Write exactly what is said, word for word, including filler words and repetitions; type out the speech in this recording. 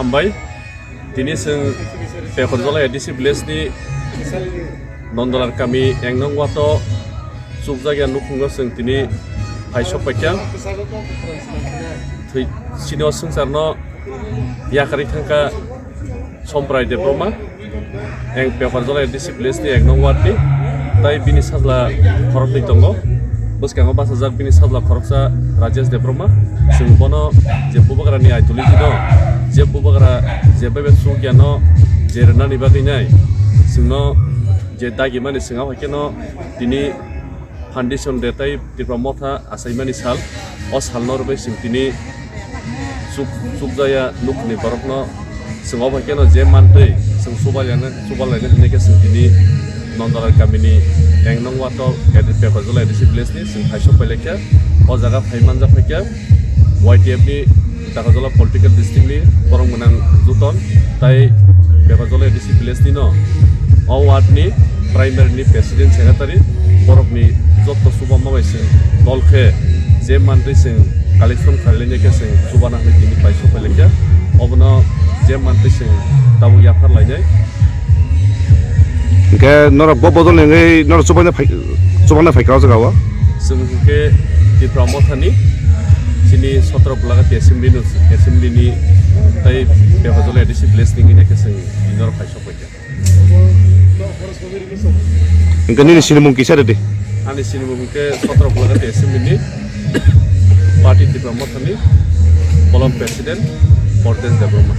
Hambai, tini chwng Pekhorjola A D C village ni Nondolar kami ek nong wato chukjakya nukhungo chwng tini phaisok paikha. Thwi-, chini o swngcharno yakarwi thangkha Somprai Debbarma, eng Pekhorjola A D C village ni ek nong ward ni, tai bini sajla khoroknwi tongo. Bwskango bachajak bini sajla khoroksa Rajesh Debbarma. Chwng bono je bubagrani ideology no, je bubagra je bebe chukya no, je rwnani bagwi nai, chwngno je dagimani chwng aphai kheno tini foundation de tai Tipra Motha achaimani sal, o salno rwgwi chwng tini chuk-, chukjaya nukhungni borokno chwng obo kheno je mantwi chwng chubalyana, chubalaina hinwi khe chwng tini Nondolar kamini ek nong wato Pekhorjola A D C village ni chwng phaisok pailaikha. O jaga phai manjak phaikha Y T F ni Pekhorjola political district ni borok gwnang juton tai Pekhorjola A D C village ni no o ward ni primary ni president secretary borok ni jotto chuba ma bai chwng dol khe je mantwi chwng collection khailai khe chwng chubana hinwi tini phaisok pailaikha. Obono je mantwi chwng tabuk yaphar lainai. Hingkhe norok bo bodol ni wngwi norok chubana phai-, chubana phaikha o jaga o? Chwng hingkhe Tipra Mothani chini sotro Bulagati assembly no, assembly ni tai Pekhorjola A D C village ni wngwi khe chwng norok phaisok paikha. Hingkhe nini sinimung kisa rwdi? Ani sinimung hingkhe sotro Bulagati assembly ni party Tipra Mothani bolong president Portes Debbarma.